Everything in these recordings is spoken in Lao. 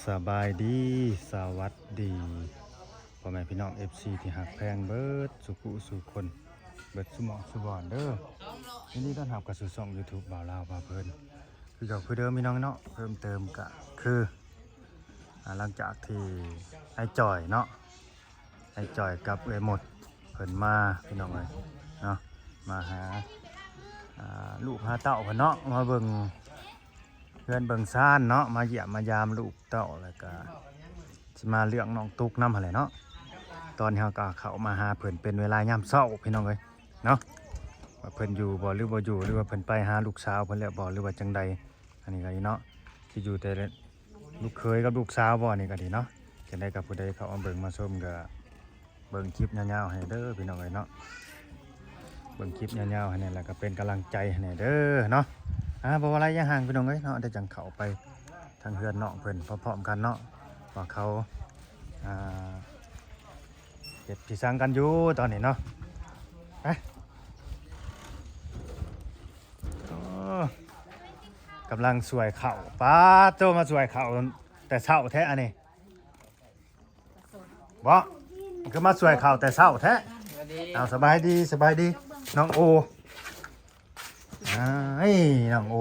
ສະບາຍດີ ສະຫວັດດີ ພໍ່ແມ່ພີ່ນ້ອງ ເອັຟຊີ ທີ່ຮັກແພງເບິດສູ່ຜູ້ສູ່ຄົນ ເບິດສູ່ໝ່ອງສູ່ບ່ອນເດີ. ຍິນດີຕ້ອນຮັບເຂົ້າສູ່ຊ່ອງ YouTube ບ່າວລາວພາເພີນ ຄືເກົ່າຄືເດີມພີ່ນ້ອງເນາະ. ເພີ່ມເຕີມກະຄື ອ່າ ຫຼັງຈາກທີ່ອ້າຍຈ່ອຍເນາະ ອ້າຍຈ່ອຍກັບເອື້ອຍມົດເພິ່ນມາ ພີ່ນ້ອງເອີຍເນາະ ມາຫາ ອ່າ ລູກຫາເຕົ້າເພິ່ນເນາະ ມາເບິ່ງເຮືອນເບິ່ງຊານເນາະ ມາຢ້ຽມມາຢາມລູກເຕົ້າ ແລ້ວກະຊິມາເລື່ອງນ້ອງຕຸກນຳຫັ້ນແຫຼະເນາະ. ຕອນນີ້ເຮົາກະເຂົ້າມາຫາເພິ່ນເປັນເວລາຍາມເຊົ້າ ພີ່ນ້ອງເອີຍເນາະ ວ່າເພິ່ນຢູ່ບໍ່ ຫຼືບໍ່ຢູ່ ຫຼືວ່າເພິ່ນໄປຫາລູກສາວເພິ່ນແລ້ວບໍ່ ຫຼືວ່າຈັ່ງໃດ. ອັນນີ້ກະດີເນາະ ຊິຢູ່ແຕ່ ລູກເຂີຍກັບລູກສາວບໍ່ ນີ້ກະດີເນາະ. ຈັ່ງໃດກະຜູ້ໃດເຂົ້າມາເບິ່ງມາຊົມກະເບິ່ງຄລິບຍາວໆໃຫ້ແດ່ເດີພີ່ນ້ອງເອີຍເນາະ ເບິ່ງຄລິບຍາວໆໃຫ້ແດ່ ແລ້ວກະເປັນກຳລັງໃຈໃຫ້ແດ່ເດີເນາະ. ອ່າ ບໍ່ວ່າຫຼາຍຢ່າຫ່າງພີ່ນ້ອງເອີຍເນາະ ດຽວຈັ່ງເຂົ້າໄປທາງເຮືອນນ້ອງເພິ່ນພ້ອມໆກັນເນາະ ວ່າເຂົາ ອ່າ ເຮັດພິສັງກັນຢູ່ຕອນນີ້ເນາະ. ໄປ ໂອ້ ກຳລັງສວຍເຂົ້າ ປາໂຕ ມາສວຍເຂົ້າແຕ່ເຊົ້າແທ້ອັນນີ້ ບໍ່ ຄືມາສວຍເຂົ້າແຕ່ເຊົ້າແທ້. ສະບາຍດີ ເອົາ ສະບາຍດີ ສະບາຍດີ ນ້ອງໂອ ອ້າຍ ນ້ອງໂອ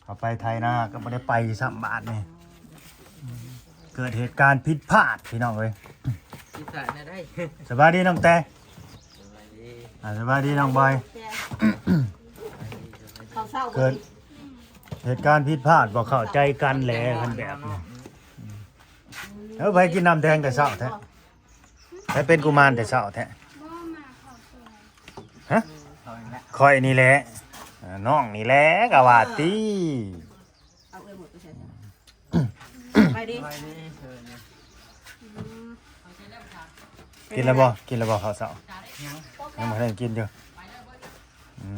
ເອົາໄປໄຖນາກະບໍ່ໄດ້ໄປຊ້ຳບາດນີ້ ເກີດເຫດການຜິດພາດພີ່ນ້ອງເອີຍ ຜິດພາດແນວໃດ? ສະບາຍດີນ້ອງແຕ ສະບາຍດີ ອ່າ ສະບາຍດີນ້ອງບອຍ ເຂົ້າເຊົ້າ ເກີດເຫດການຜິດພາດ ບໍ່ເຂົ້າໃຈກັນແຫຼະ ຄັນແບບນີ້. ເອີ ໃຜກິນນ້ຳແດງແຕ່ເຊົ້າແທ້? ໃຜເປັນກຸມານແຕ່ເຊົ້າແທ້? ຮະ? ຂ້ອຍນີ້ແຫຼະ ນ້ອງນີ້ແຫຼະ ກະວ່າຕິ. ເອົາເອື້ອຍໝົດໄປໃສ່ ໄປດີ ກິນແລ້ວບໍ່? ກິນແລ້ວບໍ່ເຂົ້າເຊົ້າ? ຍັງ ຍັງບໍ່ທັນກິນຢູ່. ອື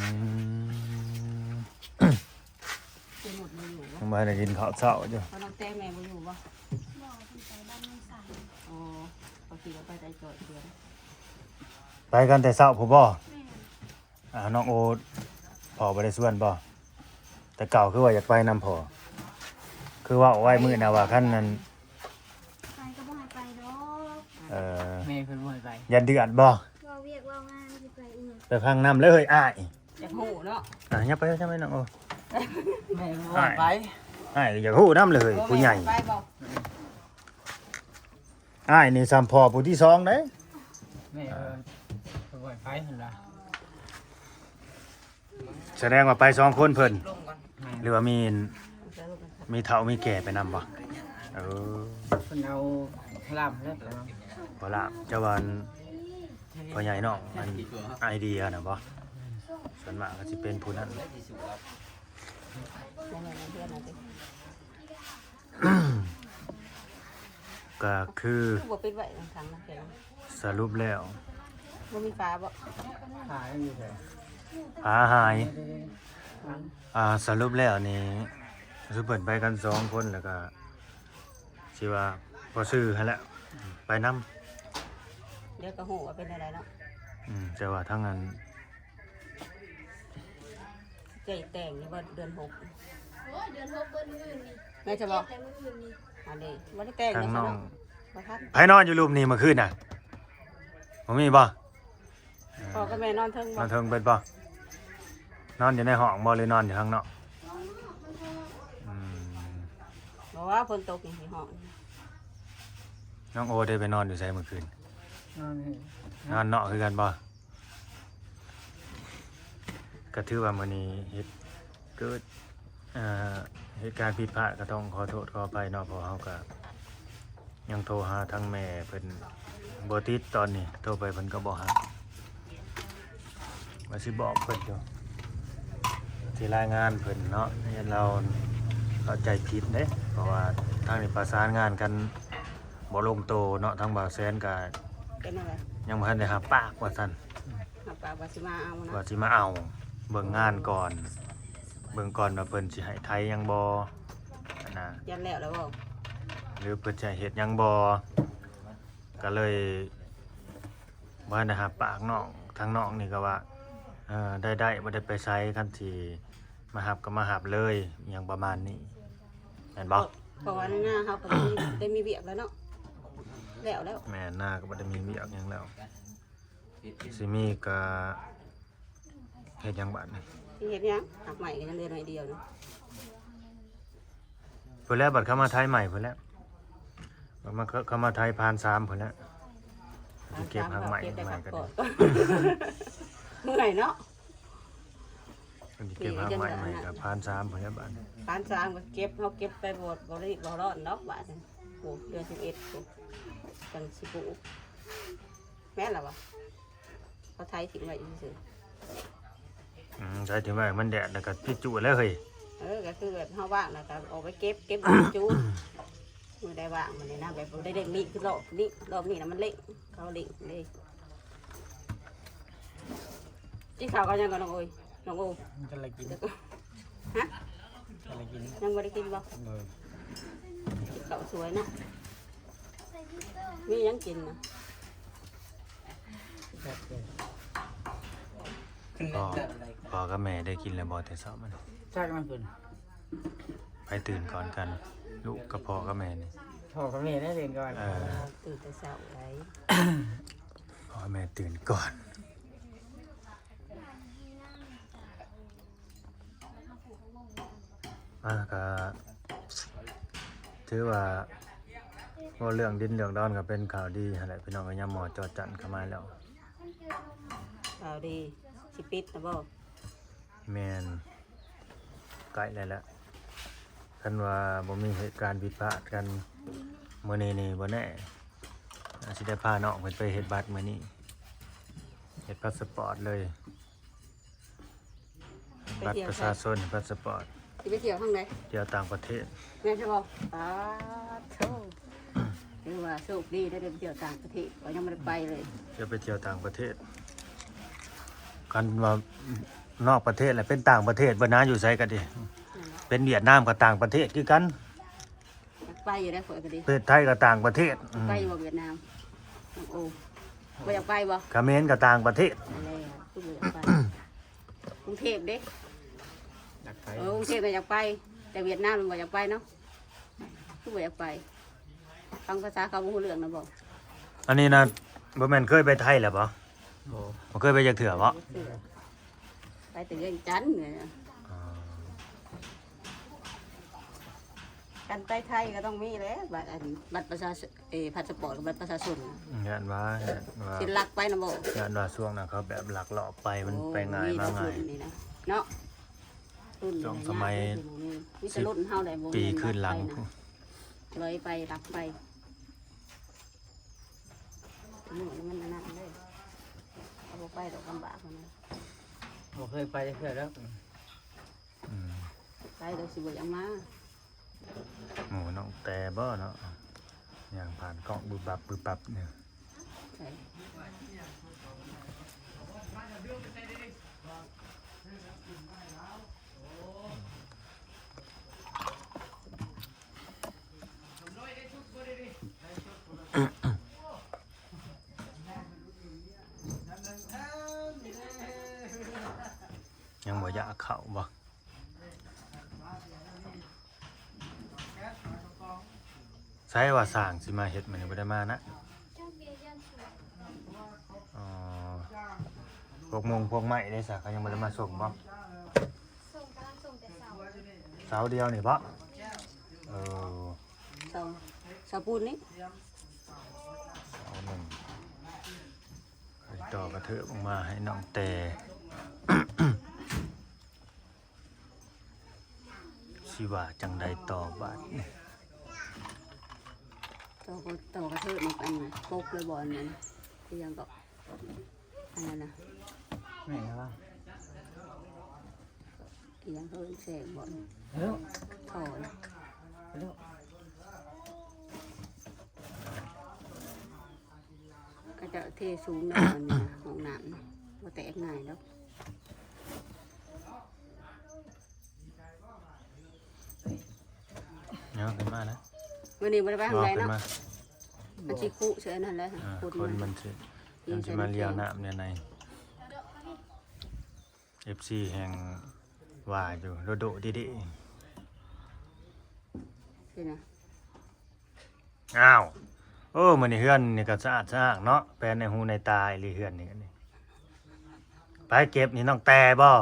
ມ ຍັງບໍ່ທັນໄດ້ກິນເຂົ້າເຊົ້າຢູ່. ເອົານ້ອງແຕແມ່ບໍ່ຢູ່ບໍ່? ບໍ່ ເພິ່ນໄປບ້ານນ້ອງສາວ. ອໍ ເຂົາຂີ່ລົດໄປໄດ້ຈອດເພື່ອນ ໄປກັນແຕ່ເຊົ້າພຸ້ນບໍ່? ແມ່ນ. ອ່າ ນ້ອງໂອ ພໍ່ບໍ່ໄດ້ຊວນບໍ່? ແຕ່ເກົ່າຄືວ່າຢາກໄປນຳພໍ່ ຄືເວົ້າໄວ້ມື້ນະວ່າຄັນນັ້ນ ໃຜກໍບໍ່ໃຫ້ໄປດອກ. ເອີ ແມ່ເພິ່ນບໍ່ໃຫ້ໄປ ຢ້ານເດືອດບໍ່? ເວົ້າວຽກເວົ້າງານຊິໄປອີ່ຫຍັງ? ໄປຟັງນຳເລີຍອ້າຍ ຢາກຮູ້ເນາະ. ອ່າ ຍັບໄປ ຍັບໄປນ້ອງໂອ ແມ່ບໍ່ໃຫ້ໄປ ອ້າຍຢາກຮູ້ນຳເລີຍ ຜູ້ໃຫຍ່ ໄປບໍ່? ອ້າຍນີ້ສ່ຳພໍ່ຜູ້ທີສອງເດ້. ແມ່ເພິ່ນບໍ່ໃຫ້ໄປຫັ້ນລະ. ສະແດງວ່າໄປສອງຄົນເພິ່ນ ຫຼືວ່າມີ ມີເຖົ້າມີແກ່ໄປນຳບໍ່? ເອີ ເພິ່ນເອົາລາບແລ້ວ ບໍ່ລາບ ຈະວ່າອັນ ພໍ່ໃຫຍ່ນ້ອງ ອັນ ໄອເດຍນະບໍ່? ສ່ວນມາກກະຊິເປັນຜູ້ນັ້ນ. ກະຄື ຄືບໍ່ປິດໄວ້ທາງຫຼັງນະແກ ສະຫຼຸບແລ້ວ ບໍ່ມີຝາບໍ່? ຝາຫາຍ ອ່າ ສະຫຼຸບແລ້ວນີ້ ຄືເພິ່ນໄປກັນສອງຄົນ ແລ້ວກະຊິວ່າພໍຊື່ຫັ້ນແຫຼະ ໄປນຳ ດຽວກະຮູ້ວ່າເປັນແນວໃດເນາະ. ອືມ ແຕ່ວ່າທາງອັນ ໃຈແຕ່ງຢູ່ບໍ່ເດືອນຫົກ? ໂອ້ຍ ເດືອນຫົກເບິດມື້ອື່ນນີ້. ແມ່ນຈະບອກ ເຈັດແລ້ວມື້ອື່ນນີ້ ອັນນີ້ບໍ່ໄດ້ແຕ່ງ ທາງນ້ອງ ບໍ່ທັນ. ໃຜນອນຢູ່ລຸ່ມນີ້ເມື່ອຄືນນະ? ບໍ່ມີບໍ່? ພໍ່ກັບແມ່ນອນເທິງບໍ່? ນອນເທິງເບິດບໍ່? ນອນຢູ່ໃນຫ້ອງບໍ່ ຫຼືນອນຢູ່ທາງນອກ? ອືມ ບໍ່ວ່າຝົນຕົກນີ້ຫ້ອງ. ນ້ອງໂອໄດ້ໄປນອນຢູ່ໃສເມື່ອຄືນ? ນອນນີ້ ນອນນອກຄືກັນບໍ່? ກະຖືວ່າມື້ນີ້ເຮັດເກີດ ເອີ ເຫດການຜິດພາດ ກະຕ້ອງຂໍໂທດຂໍອະໄພເນາະ ເພາະເຮົາກະຍັງໂທຫາທາງແມ່ເພິ່ນບໍ່ຕິດ ຕອນນີ້ໂທໄປເພິ່ນກະບໍ່ຮັບ ວ່າຊິບອກເພິ່ນຢູ່ ຊິລາຍງານເພິ່ນເນາະ ຢ້ານລາວເຂົ້າໃຈຜິດເດ້ ເພາະວ່າທາງນີ້ປະສານງານກັນ ບໍ່ລົງໂຕເນາະ ທາງບ່າວແສນກະ ເປັນຈັ່ງໃດ? ຍັງບໍ່ທັນໄດ້ຮັບປາກວ່າຊັ້ນ ຮັບປາກວ່າຊິມາເອົານະ ວ່າຊິມາເອົາ ເບິ່ງງານກ່ອນ ເບິ່ງກ່ອນວ່າເພິ່ນຊິໃຫ້ໄຖຍັງບໍ່ຫັ້ນນະ ຢ້ານແລ້ວແລ້ວບໍ່ ຫຼືເພິ່ນຊິໃຫ້ເຮັດຍັງບໍ່ ກະເລີຍບໍ່ທັນໄດ້ຮັບປາກນ້ອງ ທາງນ້ອງນີ້ກະວ່າ ເອີ ໄດ້ໆ ບໍ່ໄດ້ໄປໃສ ຄັນຊິມາຮັບກະມາຮັບເລີຍ ອີ່ຫຍັງປະມານນີ້ ແມ່ນບໍ່? ເພາະວ່າໃນນາເຮົາກໍໄດ້ມີວຽກແລ້ວເນາະ ແລ້ວແລ້ວ ແມ່ນ ນາກໍບໍ່ໄດ້ມີວຽກຫຍັງແລ້ວ ຊິມີກໍເຮັດຫຍັງບາດນີ້ ຊິເຮັດຫຍັງ ຮາກໄມ້ກໍຍັງເຫຼືອໜ້ອຍດຽວນະ ພຸ້ນແຫຼະ ບັດເຂົ້າມາໄຖໃໝ່ພຸ້ນແຫຼະ ບັດມາເຂົ້າມາໄຖພານສາມພຸ້ນແຫຼະ ຊິເກັບຮາກໄມ້ໃໝ່ກໍໄດ້ ເມື່ອຍເນາະ ເພິ່ນຊິເກັບຮາກໄມ້ໃໝ່ກໍພານສາມພຸ້ນແຫຼະບາດນີ້ ພານສາມກໍເກັບ ເຮົາເກັບໄປບໍ່ ບໍ່ໄດ້ບໍ່ລອດດອກບາດນີ້ ໂອ້ ເດືອນສິບເອັດພຸ້ນ ຈັ່ງຊິປູກ ແມ່ນລະວະ ເຮົາໄຖຖິ້ມໄວ້ຊື່ໆ ອືມ ໄຖຖິ້ມໄວ້ ມັນແດດແລ້ວກໍຕິດຈຸແລ້ວເຮີ້ຍ ເອີ ກໍຄືແບບເຮົາວ່າງແລ້ວກໍອອກໄປເກັບ ເກັບຢູ່ຈຸ ມື້ໃດວ່າງມື້ນີ້ນະ ແບບບໍ່ໄດ້ເລັ່ງນີ້ ຄືລອບນີ້ ລອບນີ້ນະມັນເລັ່ງ ເຂົາເລັ່ງເດ້ ກິນເຂົ້າກັບຫຍັງກ່ອນນ້ອງໂອຍ ນ້ອງໂອ ກຳລັງກິນ ຮະ ກຳລັງກິນ ຍັງບໍ່ໄດ້ກິນບໍ່ ໂດຍ ກິນເຂົ້າສວຍເນາະ ມີຫຍັງກິນນະ ແຊບເລີຍ ພໍ່ ພໍ່ກັບແມ່ໄດ້ກິນແລ້ວບໍ່ແຕ່ເຊົ້າມານີ້ ຈັກນຳເພິ່ນ ໃຜຕື່ນກ່ອນກັນ ລູກກັບພໍ່ກັບແມ່ນີ້ ພໍ່ກັບແມ່ໄດ້ຕື່ນກ່ອນ ເອີ ຕື່ນແຕ່ເຊົ້າໃດ ພໍ່ແມ່ຕື່ນກ່ອນ ອ່າ ກະຖືວ່າ ເວົ້າເລື່ອງດິນເລື່ອງດອນກໍເປັນຂ່າວດີຫັ້ນແຫຼະ ພີ່ນ້ອງເອີຍ ຍາມໝໍ້ຈອດຈັນເຂົ້າມາແລ້ວ ຂ່າວດີ ຊິປິດແລ້ວບໍ່? ແມ່ນ ໃກ້ແລ້ວແຫຼະ ຄັນວ່າບໍ່ມີເຫດການຜິດພາດກັນ ມື້ນີ້ນີ້ບໍ່ແນ່ ອາດຊິໄດ້ພານ້ອງເພິ່ນໄປເຮັດບັດມື້ນີ້ ເຮັດພາສປອດເລີຍ ໄປທ່ຽວໃສ? ບັດປະຊາຊົນ ພາສປອດ ຊິໄປທ່ຽວທາງໃດ? ທ່ຽວຕ່າງປະເທດ ແມ່ນຊະບໍ່? ປາດໂທ້ ຖືວ່າໂຊກດີໄດ້ໄປທ່ຽວຕ່າງປະເທດ ຂ້ອຍຍັງບໍ່ໄດ້ໄປເລີຍ ຈະໄປທ່ຽວຕ່າງປະເທດ ຄັນວ່ານອກປະເທດລະເປັນຕ່າງປະເທດເບິດນະ ຢູ່ໃສກໍດີ ເປັນຫວຽດນາມກໍຕ່າງປະເທດຄືກັນ ຢາກໄປຢູ່ໄດ໋ຂ້ອຍກໍດີ ປະເທດໄທກໍຕ່າງປະເທດ ຢາກໄປຢູ່ບໍ່ຫວຽດນາມ? ໂອ້ ບໍ່ຢາກໄປບໍ່? ຂະເໝນກໍຕ່າງປະເທດ ນັ້ນແຫຼະ ຄືບໍ່ຢາກໄປ? ກຸງເທບເດ້ ຢາກໄປ ເອີ ກຸງເທບກໍຢາກໄປ ແຕ່ຫວຽດນາມມັນບໍ່ຢາກໄປເນາະ ຄືບໍ່ຢາກໄປ? ຟັງພາສາເຂົາບໍ່ຮູ້ເລື່ອງນະບໍ່? ອັນນີ້ນະ ບໍ່ແມ່ນເຄີຍໄປໄທແລ້ວບໍ່? ບໍ່ ບໍ່ເຄີຍໄປຈັກເທື່ອບໍ່? ໄປແຕ່ວຽງຈັນນີ້ນະ ອໍ ຄັນໄປໄທກໍຕ້ອງມີແຫຼະ ບັດ ອັນ ບັດປະຊາຊົນ ເອີ ພາສປອດກັບບັດປະຊາຊົນ ຢ້ານວ່າ ຢ້ານວ່າ ເສັ້ນຫຼັກໄປນະບໍ່? ຢ້ານວ່າຊ່ວງນັ້ນເຂົາແບບລັກລອບໄປ ມັນ ໂອ້ ໄປງ່າຍມາງ່າຍ ນີ້ນະ ເນາະ ລຸ້ນ ຊ່ວງສະໄໝ ມີແຕ່ລຸ້ນເຮົາໄດ໋ ສິບປີຄືນຫຼັງ ລອຍໄປ ລັກໄປ ມື້ນີ້ມັນອັນນັ້ນເດ້ ເຮົາບໍ່ໄປດອກ ລຳບາກຫັ້ນນະ ບໍ່ເຄີຍໄປຈັກເທື່ອດອກ ອືມ ໄປແລ້ວຊິບໍ່ຢາກມາ ໝູ່ນ້ອງແຕ່ບໍ່ເນາະ ຍ່າງຜ່ານກ້ອງບຶບບັບບຶບບັບນີ້ ໃສ? ຍັງບໍ່ຢາກເຂົ້າບໍ່? ໃສວ່າຊ່າງຊິມາເຮັດມື້ນີ້ ບໍ່ໄດ້ມານະ? ອໍ ພວກມຸງພວກໄມ້ເດ້ຊະ ເຂົາຍັງບໍ່ໄດ້ມາສົ່ງບໍ່? ສົ່ງ ກຳລັງສົ່ງແຕ່ເຊົ້າ ເຊົ້າດຽວນີ້ບໍ່? ເອີ ເຊົ້າ ເຊົ້າປູນນີ້ ເສົາໜຶ່ງ ຂ້ອຍຕໍ່ກະເທີບອອກມາໃຫ້ນ້ອງແຕ່ ຊິວ່າຈັ່ງໃດຕໍ່ບາດນີ້? ຕໍ່ ຕໍ່ກະເທີບນີ້ ອັນປົກເລີຍບໍ່? ອັນນັ້ນຄືຫຍັງເກາະ? ອັນນັ້ນນະ ແມ່ນແລ້ວວ່າ ອີຫຍັງເອີ້ນແຊງບໍ່? ເອີ ທໍ່ນະ ເອີ ເຂົາເຈົ້າເທສູງແລ້ວ ອັນນີ້ນະ ຫ້ອງນ້ຳນະ ບໍ່ແຕກງ່າຍດອກ. ເອົາຂຶ້ນມານະ ມື້ນີ້ບໍ່ໄດ້ໄປທາງໃດເນາະ ບໍ່ ມັນຊິຄຸໃສ່ອັນນັ້ນແຫຼະ ອ່າ ຄົນ ຄົນມັນ ມັນຊິ ມັນຊິມາລ້ຽວນ້ຳແນວໃດ ເອັຟຊີແຮ່ງວ່າຢູ່ ໂດໂດດີດີ ຊີ້ນະ. ອ້າວ ໂອ້ ມື້ນີ້ເຮືອນນີ້ກໍສະອາດສະອ້າງເນາະ ແປໃນຫູໃນຕາອີ່ຫຼີເຮືອນນີ້. ໃຜເກັບນີ້ ນ້ອງແຕ່ບໍ່?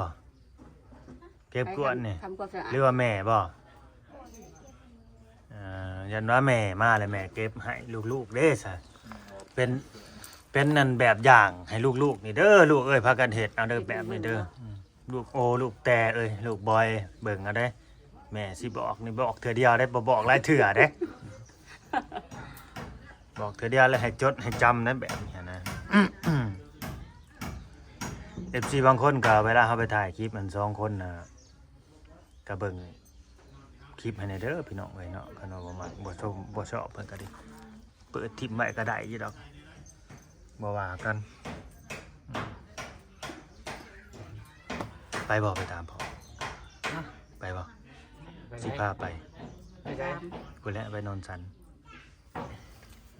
ເກັບກວາດນີ້ ທຳຄວາມສະອາດ ຫຼືວ່າແມ່ບໍ່? ເອີ ຢ້ານວ່າແມ່ມາແລ້ວແມ່ເກັບໃຫ້ລູກໆເດ້ຊະ ເປັນ ເປັນອັນແບບຢ່າງໃຫ້ລູກໆນີ້ເດີ ລູກເອີຍ ພາກັນເຮັດເອົາເດີ ແບບນີ້ເດີ. ອືມ ລູກໂອ ລູກແຕ່ເອີຍ ລູກບອຍ ເບິ່ງເອົາເດ້ ແມ່ຊິບອກນີ້ ບອກເທື່ອດຽວເດ້ ບໍ່ບອກຫຼາຍເທື່ອເດ້ ບອກເທື່ອດຽວແລ້ວໃຫ້ຈົດໃຫ້ຈຳນະ ແບບນີ້ນະ. ເອັຟຊີບາງຄົນກໍເວລາເຮົາໄປຖ່າຍຄລິບອັນສອງຄົນນະ ກໍເບິ່ງຄລິບໃຫ້ແດ່ເດີພີ່ນ້ອງເອີຍເນາະ. ຄັນວ່າບໍ່ມັກ ບໍ່ຊົມ ບໍ່ຊອບ ເພິ່ນກໍໄດ້ເປີດຖິ້ມໄວ້ກໍໄດ້ຢູ່ດອກ ບໍ່ວ່າກັນ. ອືມ ໄປບໍ່? ໄປຕາມພໍ່ ຮະ? ໄປບໍ່? ໄປໃສ? ຊິພາໄປ ໄປໃສ? ພຸ້ນແຫຼະ ໄປໂນນສັນ.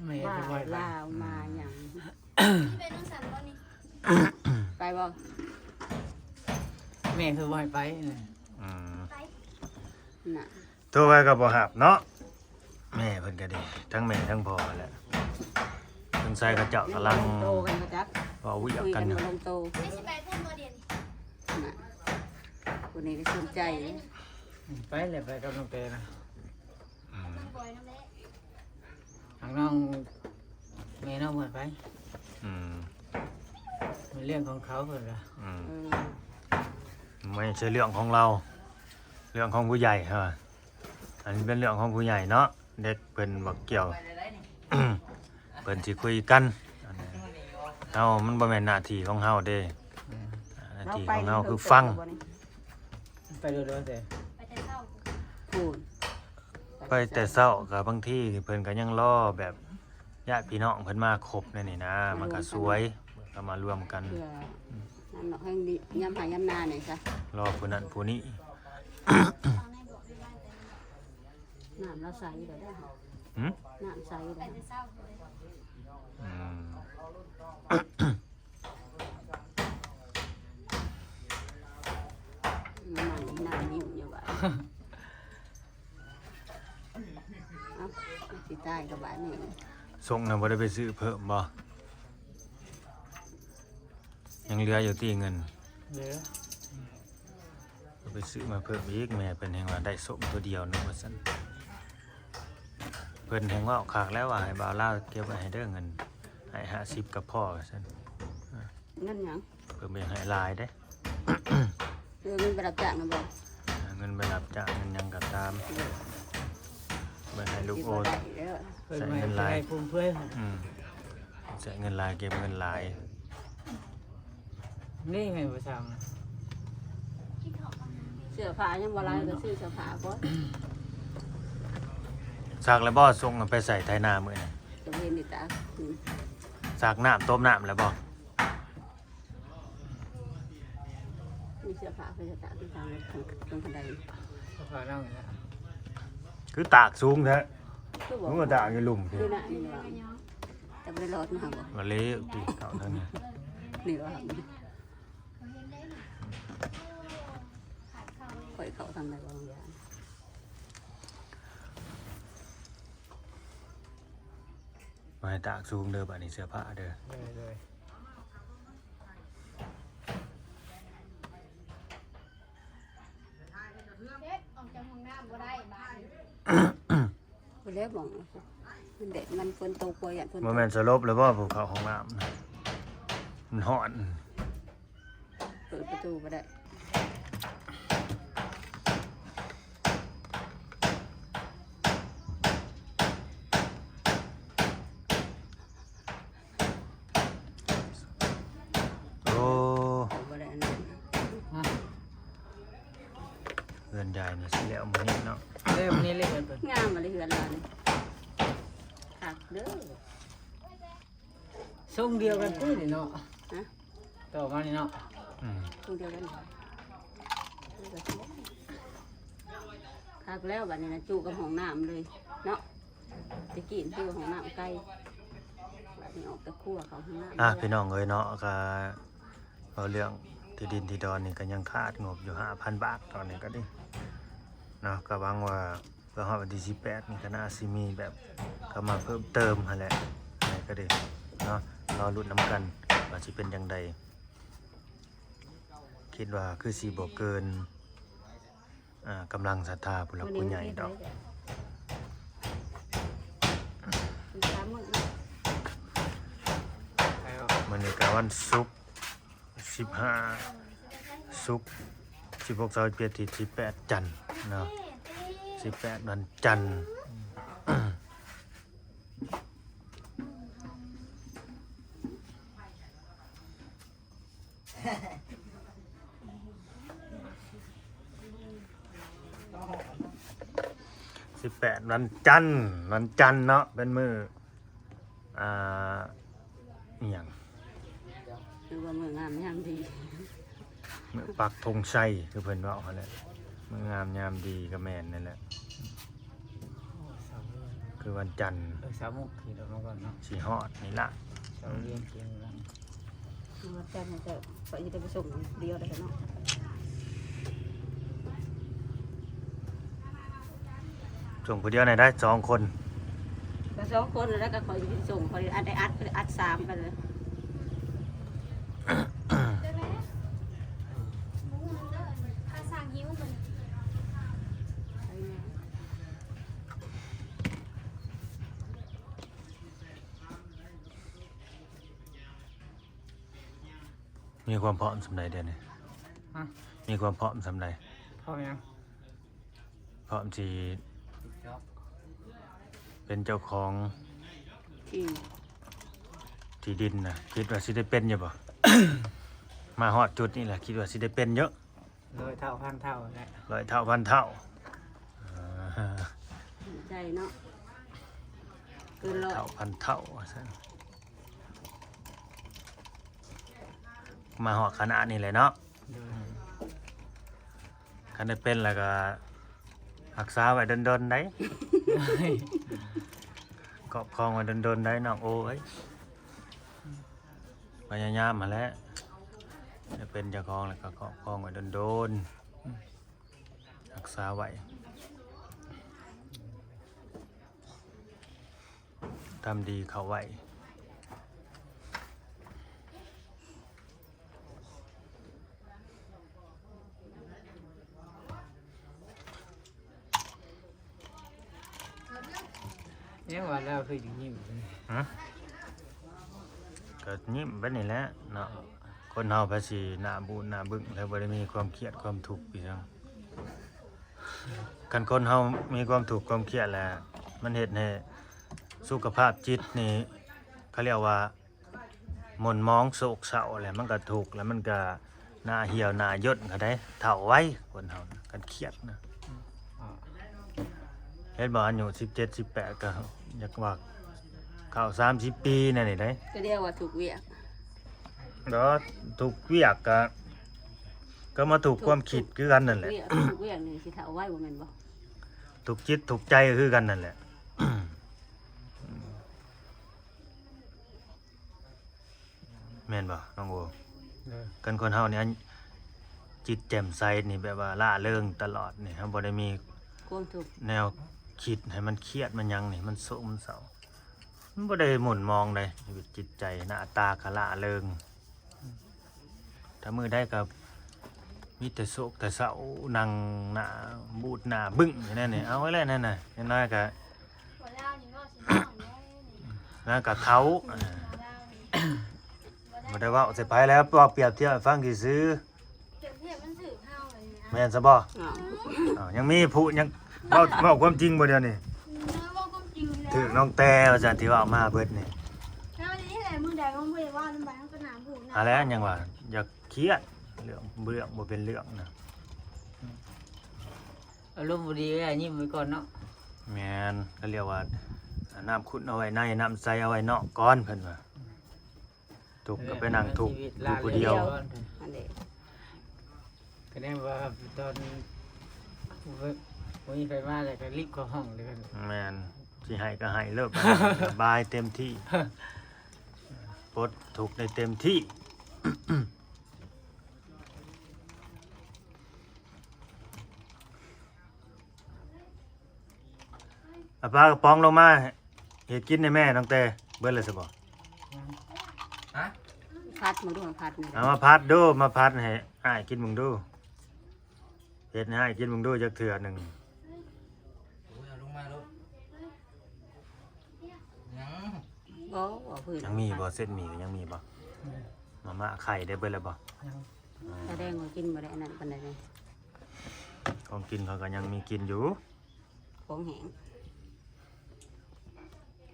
ແມ່ຄືບໍ່ໃຫ້ໄປ? ລາວມາຫຍັງ? ອືມ ໄປນຳສັນບໍ່ນີ້? ໄປບໍ່? ແມ່ຄືບໍ່ໃຫ້ໄປ? ອືມ ໄປນະ ໂທໄປກໍບໍ່ຮັບເນາະ ແມ່ເພິ່ນກໍດີ ທັງແມ່ທັງພໍ່ແຫຼະ. ສົງໄສເຂົາເຈົ້າກຳລັງ ໂຕກັນບໍ່ຈັກ ເວົ້າວຽກກັນຢູ່ ຄຸຍກັນບໍ່ລົງໂຕ ແມ່ຊິໄປພຸ້ນບໍ່ດຽວນີ້? ນະ ຜູ້ນີ້ກໍສົນໃຈ ອືມ ໄປແຫຼະ ໄປກັບນ້ອງແຕ່ນະ. ອືມ ນ້ອງບອຍນຳແຫຼະ ທາງນ້ອງ ແມ່ນ້ອງບໍ່ໃຫ້ໄປ. ອືມ ເປັນເລື່ອງຂອງເຂົາເພິ່ນວ່າ. ອືມ ເອີ ບໍ່ໃຊ່ເລື່ອງຂອງລາວ ເລື່ອງຂອງຜູ້ໃຫຍ່ເຮົາ ອັນນີ້ເປັນເລື່ອງຂອງຜູ້ໃຫຍ່ເນາະ ເດັກເພິ່ນບໍ່ກ່ຽວ ເພິ່ນຊິຄຸຍກັນ. ເຮົາ ມັນບໍ່ແມ່ນໜ້າທີ່ຂອງເຮົາເດ້. ອືມ ໜ້າທີ່ຂອງເຮົາຄືຟັງ. ໄປໂດນແຕ່ ໄປແຕ່ເຊົ້າ ພຸ້ນ ໄປແຕ່ເຊົ້າ ກໍບາງທີເພິ່ນກໍຍັງລໍແບບຍາດພີ່ນ້ອງເພິ່ນມາຄົບແນວນີ້ນະ ມັນກໍສວຍ ກໍມາລວມກັນ ເພື່ອ ອືມ ນັ້ນເນາະ ແຮ່ງດີ ຍາມໄຮ່ຍາມນານີ້ຊະ ລໍຜູ້ນັ້ນຜູ້ນີ້. ນ້ຳລາວໃສແລ້ວເດ້ ຫືມ ນ້ຳໃສແລ້ວ ອືມ ມັນນັ່ງຍິ້ມຢູ່ວ່າ ເອົ້າ ຊິຕາຍກັບບ້ານນີ້. ສົງນະບໍ່ໄດ້ໄປຊື້ເພີ່ມບໍ່? ຍັງເຫຼືອຢູ່ຕິເງິນ? ເຫຼືອ ກໍໄປຊື້ມາເພີ່ມອີກ ແມ່ເພິ່ນແຮ່ງວ່າໄດ້ສົ້ມຕົວດຽວໜຶ່ງວ່າຊັ້ນ. ເພິ່ນແຮ່ງເວົ້າຄັກແລ້ວວ່າໃຫ້ບ່າວລາວເກັບໄວ້ໃຫ້ເດີ ເງິນໃຫ້ຫ້າສິບກໍພໍວ່າຊັ້ນ. ເງິນຫຍັງ? ເພິ່ນບໍ່ຢາກໃຫ້ຫຼາຍເດ້. ເອີ ເງິນໄປຮັບຈ້າງນະບໍ່? ເງິນໄປຮັບຈ້າງ ເງິນຫຍັງກໍຕາມ ເອີ ໄວ້ໃຫ້ລູກໂອນ ໃຊ້ເງິນຫຼາຍ ເພິ່ນບໍ່ໃຫ້ໃຫ້ຟຸມເຟືອຍ. ອືມ ໃຊ້ເງິນຫຼາຍ ເກັບເງິນຫຼາຍ. ນີ້ແມ່ນບໍ່ຊ່າງນະ ເສື້ອຜ້າຍັງບໍ່ຫຼາຍ ກໍຊື້ເສື້ອຜ້າກ່ອນ. ຊັກແລ້ວບໍ່? ສົ່ງໄປໃສ່ໄຖນາມື້ນີ້ ກໍເຫັນນີ້ຕາ. ອືມ ຊັກນ້ຳ ຕົ້ມນ້ຳແລ້ວບໍ່? ມີເສື້ອຜ້າເພິ່ນຈະຕາກຢູ່ທາງ ທາງ ທາງບັນໄດ. ເສື້ອຜ້າເຮົານີ້ນະ ຄືຕາກສູງແທ້. ຄືບໍ່ ມັນກໍຕາກຢູ່ລຸ່ມ ຄືນະ ນີ້ວ່າ ຈະບໍ່ໄດ້ລອດມາບໍ່? ມາເລວຕິເຂົ້າທາງນີ້ ນີ້ວ່າ ຂ້ອຍເຂົ້າທາງໃດບໍ່? ບາງຢ່າງ ມາໃຫ້ຕາກສູງເດີ ບາດນີ້ເສື້ອຜ້າເດີ. ໂດຍ ໂດຍ. ເຮັດ ອອກຈາກຫ້ອງນ້ຳບໍ່ໄດ້ບາດນີ້. ບໍ່ແລ້ວໝ່ອງ ມັນແດດ ມັນຝົນຕົກ ບໍ່ ຢ້ານຝົນຕົກ. ບໍ່ແມ່ນສະຫຼົບແລ້ວບໍ່ ຜູ້ເຂົ້າຫ້ອງນ້ຳນະ? ມັນຮ້ອນ. ເປີດປະຕູບໍ່ໄດ້. ໂອ້ ເຂົ້າບໍ່ໄດ້ອັນນັ້ນ. ຮະ? ເຮືອນຍາຍນີ້ຊິແລ້ວມື້ນີ້ເນາະ. ເອີ ມື້ນີ້ເລີຍເພິ່ນ. ງາມມາເລີຍເຮືອນລາວນີ້. ຄັກເດີ. ຊົງດຽວກັນຕິນີ້ເນາະ. ຮະ? ຕໍ່ມານີ້ເນາະ. ອືມ ຊົງດຽວກັນ. ຄັກແລ້ວບາດນີ້ນະ ຈຸກັບຫ້ອງນ້ຳເລີຍເນາະ. ແຕ່ກີ້ຄືຫ້ອງນ້ຳໄກ ບາດນີ້ອອກແຕ່ຄົວເຂົ້າຫ້ອງນ້ຳ. ອ່ະ ພີ່ນ້ອງເອີຍເນາະ ກະເວົ້າເລື່ອງທີ່ດິນທີ່ດອນນີ້ ກະຍັງຂາດງົບຢູ່ຫ້າພັນບາດ ຕອນນີ້ກະດີເນາະ. ກະຫວັງວ່າ ເພື່ອຮອດວັນທີສິບແປດນີ້ ກໍໜ້າຊິມີແບບເຂົ້າມາເພີ່ມເຕີມຫັ້ນແຫຼະ ໃດກໍດີເນາະ ລໍລຸ້ນນຳກັນວ່າຊິເປັນຈັ່ງໃດ. ຄິດວ່າຄືຊິບໍ່ເກີນ ອ່າ ກຳລັງສັດທາຜູ້ຫຼັກຜູ້ໃຫຍ່ດອກ. ມື້ນີ້ກໍວັນສຸກ ສິບຫ້າ ສຸກ ສິບຫົກ ຊາວເຈັດ ທີ ສິບແປດ ຈັນເນາະ ສິບແປດ ວັນຈັນ. ສິບແປດ ວັນຈັນ ວັນຈັນເນາະ ເປັນມື້ ອ່າ ອີ່ຫຍັງ ຄືວ່າມື້ງາມຍາມດີ ມື້ປັກທງໄຊ ຄືເພິ່ນເວົ້າຫັ້ນແຫຼະ ມື້ງາມຍາມດີກໍແມ່ນນັ້ນແຫຼະ. ຄືວັນຈັນ ເອີ ສາວມຸກຂີ່ລົດມາກ່ອນເນາະ ຊິຮອດນີ້ລະ ສາວວຽງເກັງ ຄືວັນຈັນກໍຂ້ອຍຊິໄດ້ໄປສົ່ງດຽວໄດ້ເນາະ. ສົ່ງຜູ້ດຽວໄດ້ ສອງຄົນ ກໍສອງຄົນແລ້ວ ກໍຂ້ອຍຊິໄປສົ່ງ ຂ້ອຍອັດໄດ້ອັດ ອັດສາມກັນເລີຍ. ມີຄວາມພ້ອມສ່ຳໃດດຽວນີ້? ຮະ? ມີຄວາມພ້ອມສ່ຳໃດ? ພ້ອມຫຍັງ? ພ້ອມຊິເປັນເຈົ້າຂອງທີ່ ທີ່ດິນນະ ຄິດວ່າຊິໄດ້ເປັນຢູ່ບໍ່? ມາຮອດຈຸດນີ້ລະ ຄິດວ່າຊິໄດ້ເປັນຢູ່? ຮ້ອຍເທົ່າພັນເທົ່າແຫຼະ ຮ້ອຍເທົ່າພັນເທົ່າ ໃຈເນາະ ເກີນຮ້ອຍເທົ່າພັນເທົ່າວ່າຊັ້ນ. ມາຮອດຂະໜາດນີ້ແຫຼະເນາະ ໂດຍ ຄັນໄດ້ເປັນແລ້ວກໍຮັກສາໄວ້ດົນໆໄດ໋ ໂດຍ ຄອບຄອງໄວ້ດົນໆໄດ໋ ນ້ອງໂອ້ເອີຍ. ພະຍາຍາມຫັ້ນແຫຼະ ຈະເປັນເຈົ້າຂອງແລ້ວກໍຄອບຄອງໄວ້ດົນໆ ຮັກສາໄວ້ ທຳດີເຂົ້າໄວ້. ຍັງວ່າລາວຄືຊິຍິ້ມ ຮະ? ກໍຍິ້ມໄປນີ້ແຫຼະເນາະ ຄົນເຮົາພາສີໜ້າບູດໜ້າບຶ້ງ ແລ້ວບໍ່ໄດ້ມີຄວາມຄຽດຄວາມທຸກອີ່ຫຍັງ. ຄັນຄົນເຮົາມີຄວາມທຸກຄວາມຄຽດແລ້ວ ມັນເຮັດໃຫ້ສຸຂະພາບຈິດນີ້ ເຂົາລຽກວ່າ ໝົນໝອງໂສກເສົ້າແຫຼະ ມັນກະທຸກ ແລ້ວມັນກະໜ້າຫ່ຽວໜ້າຫຍົ່ນເຂົາໄດ໋ ເຖົ້າໄວ ຄົນເຮົານະ ຄັນຄຽດນະ ເຫັນບໍ່ ອາຍຸສິບເຈັດ ສິບແປດ ກະຢາກວ່າເຂົ້າສາມສິບປີແນວນີ້ໄດ໋ ກະຮຽກວ່າທຸກວຽກ ດອກ ທຸກວຽກກະ ກະມາທຸກຄວາມຄິດຄືກັນນັ້ນແຫຼະ ທຸກວຽກນີ້ຊິເຖົ້າໄວບໍ່ແມ່ນບໍ່ ທຸກຈິດທຸກໃຈຄືກັນນັ້ນແຫຼະ. ແມ່ນບໍ່ນ້ອງໂອ? ເອີ ຄັນຄົນເຮົານີ້ຈິດແຈ່ມໃສນີ້ ແບບວ່າລ່າເລີງຕະຫຼອດນີ້ ເຮົາບໍ່ໄດ້ມີຄວາມທຸກ ແນວຄິດໃຫ້ມັນຄຽດມັນຫຍັງນີ້ ມັນໂສກມັນເສົ້າ ມັນບໍ່ໄດ້ໝູນມອງໃດ໋ ຊີວິດຈິດໃຈ ໜ້າຕາກະລ່າເລີງ. ຖ້າມື້ໃດກໍມີແຕ່ໂສກແຕ່ເສົ້າ ນັ່ງໜ້າບູດໜ້າບຶ້ງຢູ່ນັ້ນນີ້ ເອົາໄວ້ແລ້ວນັ້ນນະ ຢ່າງໜ້ອຍກໍ ແລ້ວກໍເຖົ້າ ບໍ່ໄດ້ເວົ້າໃສ່ໃຜແລ້ວ ເວົ້າປຽບທຽບໃຫ້ຟັງຊື່ໆ. ແມ່ນຊະບໍ່? ອ້າວ ຍັງມີຜູ້ຍັງເວົ້າ ເວົ້າຄວາມຈິງບໍ່ດຽວນີ້? ຖືກນ້ອງແຕ່ວ່າຊັ້ນ ທີ່ເວົ້າມາເບິດນີ້ ແລ້ວນີ້ແຫຼະ ມື້ໃດມັນບໍ່ໄດ້ເວົ້ານຳໃຜ ມັນກໍໜ້າບູດໜ້າ ຫັ້ນແຫຼະ ຍັງວ່າຢ່າຄຽດ ເລື່ອງເລື່ອງບໍ່ເປັນເລື່ອງນະ ອາລົມບໍ່ດີກໍຍິ້ມໄວ້ກ່ອນເນາະ. ແມ່ນ ເຂົາລຽກວ່າ ນ້ຳຂຸ່ນເອົາໄວ້ໃນ ນ້ຳໃສເອົາໄว้ນອກກ່ອນ ເພິ່ນວ່າ. ທຸກກໍໄປນັ່ງທຸກຢູ່ຜູ້ດຽວ ອັນນີ້ ກະແນມວ່າຕອນບໍ່ມີໃຜມາແລ້ວກໍລີບເຂົ້າຫ້ອງເລີຍ. ແມ່ນ ຊິໄຫ້ກໍໄຫ້ໂລດ ລະບາຍເຕັມທີ່ ປົດທຸກໄດ້ເຕັມທີ່. ເອົາປາກະປ໋ອງລົງມາເຮັດກິນໃຫ້ແມ່ນ້ອງແຕ ເບິດແລ້ວຊະບໍ່? ຮະ? ພັດມາດູ ພັດນີ້ ເອົາມາພັດດູ ມາພັດໃຫ້ອ້າຍກິນເບິ່ງດູ ເຮັດໃຫ້ອ້າຍກິນເບິ່ງດູຈັກເທື່ອໜຶ່ງ. ໂອ້ຍ ເອົາລົງມາໂລດ. ຍັງ ບໍ່ ບໍ່ພື້ນ ຍັງມີບໍ່? ເສັ້ນໝີ່ກໍຍັງມີບໍ່? ມາມ່າໄຂ່ໄດ້ເບິດແລ້ວບໍ່? ຍັງ ສະແດງວ່າກິນບໍ່ໄດ້ອັນນັ້ນປານໃດເດ. ຂອງກິນເຂົາກໍຍັງມີກິນຢູ່ ຂອງແຫ້ງ.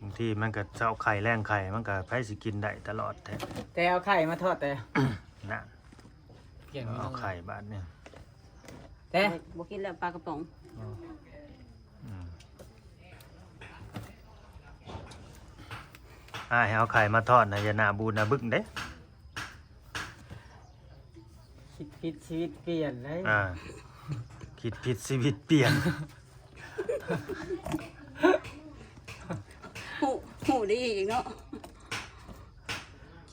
ບາງທີມັນກໍເຊົ້າໄຂ່ແລງໄຂ່ ມັນກໍໃຜຊິກິນໄດ້ຕະຫຼອດແທ້. ແຕ່ເອົາໄຂ່ມາທອດແຕ່ ນັ້ນ ກຽງ ເອົາໄຂ່ບາດນີ້ ແຕ່ ບໍ່ ບໍ່ກິນແລ້ວປາກະປ໋ອງ. ອືມ ອ້າຍໃຫ້ເອົາໄຂ່ມາທອດນະ ຢ່າໜ້າບູດໜ້າບຶ້ງເດ້. ຄິດຜິດຊີວິດປ່ຽນເລີຍ ອ່າ ຄິດຜິດຊີວິດປ່ຽນ. ຮູ້ ຮູ້ດີອີກເນາະ.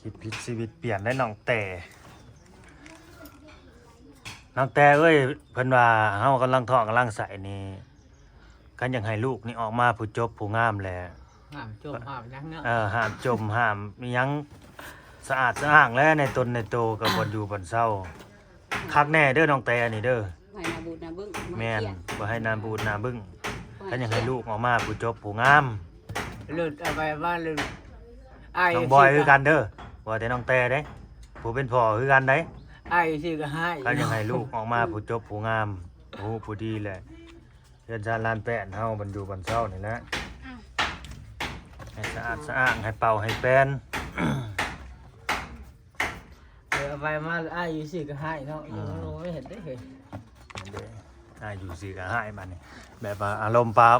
ຄິດຜິດຊີວິດປ່ຽນໄດ້ນ້ອງແຕ ນ້ອງແຕເອີຍ. ເພິ່ນວ່າເຮົາກຳລັງທ້ອງກຳລັງໄສ້ນີ້ ຄັນຢາກໃຫ້ລູກນີ້ອອກມາຜູ້ຈົບຜູ້ງາມແຫຼະ ຫ້າມຈົມຫ້າມຫຍັງເນາະ. ເອີ ຫ້າມຈົມຫ້າມອີ່ຫຍັງ ສະອາດສະອ້າງແຫຼະ ໃນຕົນໃນໂຕ ກັບບ່ອນຢູ່ບ່ອນເຊົາ. ຄັກແນ່ເດີນ້ອງແຕນີ້ເດີ. ບໍ່ໃຫ້ໜ້າບູດໜ້າບຶ້ງ ແມ່ນ ບໍ່ໃຫ້ໜ້າບູດໜ້າບຶ້ງ. ຄັນຢາກໃຫ້ລູກອອກມາຜູ້ຈົບຜູ້ງາມ ເລີດເອົາໄປວ່າເລີດ ອ້າຍ ນ້ອງບອຍຄືກັນເດີ. ບໍ່ແຕ່ນ້ອງແຕເດ້ ຜູ້ເປັນພໍ່ຄືກັນໄດ໋. ອ້າຍຊື່ກໍຮ້າຍ ຄັນຢາກໃຫ້ລູກອອກມາຜູ້ຈົບຜູ້ງາມ ຜູ້ຮູ້ຜູ້ດີແຫຼະ. ເຮືອນຊານລານແປ້ນເຮົາ ບ່ອນຢູ່ບ່ອນເຊົານີ້ແຫຼະ ໃຫ້ສະອາດສະອ້າງ ໃຫ້ເປົ່າໃຫ້ແປນ. ເອີ ເອົາໄປມາອ້າຍຢູ່ຊື່ກໍຮ້າຍເນາະ. ອືມ ໂອ້ຍ ເຫັນເດ້ເຮີ້ຍ ເຫັນເດ້ ອ້າຍຢູ່ຊື່ກໍຮ້າຍບາດນີ້ ແບບວ່າອາລົມປາ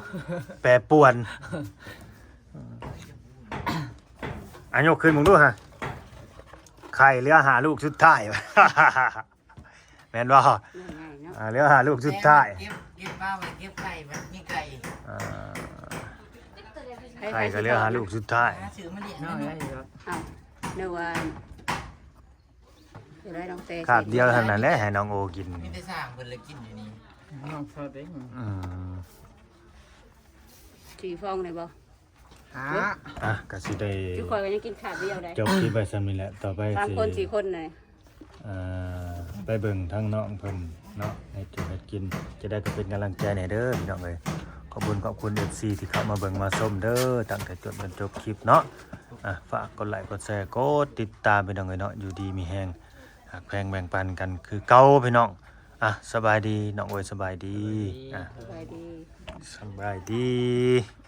ແປປວນ. ອືມ ອາ ຍົກຂຶ້ນເບິ່ງດູຫະ ໄຂ່ເຫຼືອຫ້າລູກສຸດທ້າຍ. ແມ່ນບໍ່? ງ່າຍໆເນາະ ອ່າ ເຫຼືອຫ້າລູກສຸດທ້າຍ. ເກັບ ເກັບປາໄວ້ ເກັບໄຂ່ ມັນມີໄກ່ ອ່າ ໃຜ ໃຜ ໃຂ່ກໍເຫຼືອຫ້າລູກສຸດທ້າຍ. ຫາຊື້ມາລ້ຽງເນາະ. ເອົາ ນຶກວ່າຈະໄດ້ນ້ອງແຕ ຄາບດຽວເທົ່ານັ້ນແຫຼະ ໃຫ້ນ້ອງໂອກິນ. ມີແຕ່ສ້າງເພິ່ນລະກິນຢູ່ນີ້ ນ້ອງຊອດເດ້. ອືມ ສີ່ຟອງໄດ້ບໍ່? ອ່າ ອ່ະ ກໍຊິໄດ້ ຄືຂ້ອຍກໍຍັງກິນຄາບດຽວໄດ້ ຈົບຄລິບໄວ້ສ່ຳນີ້ແຫຼະ. ຕໍ່ໄປ ສາມຄົນ ສີ່ຄົນນະ ອ່າ ໄປເບິ່ງທາງນ້ອງເພິ່ນເນາະ ເຮັດຢູ່ເຮັດກິນ ຈະໄດ້ກໍເປັນກຳລັງໃຈແດ່ເດີພີ່ນ້ອງເອີຍ. ຂອບຄຸນຂອບຄຸນເອັຟຊີທີ່ເຂົ້າມາເບິ່ງມາຊົມເດີ ຕັ້ງແຕ່ຕົ້ນຈົນຈົບຄລິບເນາະ. ອ່ະ ຝາກກົດໄລກົດແຊ ກົດຕິດຕາມພີ່ນ້ອງເອີຍເນາະ. ຢູ່ດີມີແຮງ ຮັກແພງແບ່ງປັນກັນຄືເກົ່າພີ່ນ້ອງ. ອ່ະ ສະບາຍດີນ້ອງໂອຍ ສະບາຍດີ. ອ່ະ ສະບາຍດີ ສະບາຍດີ.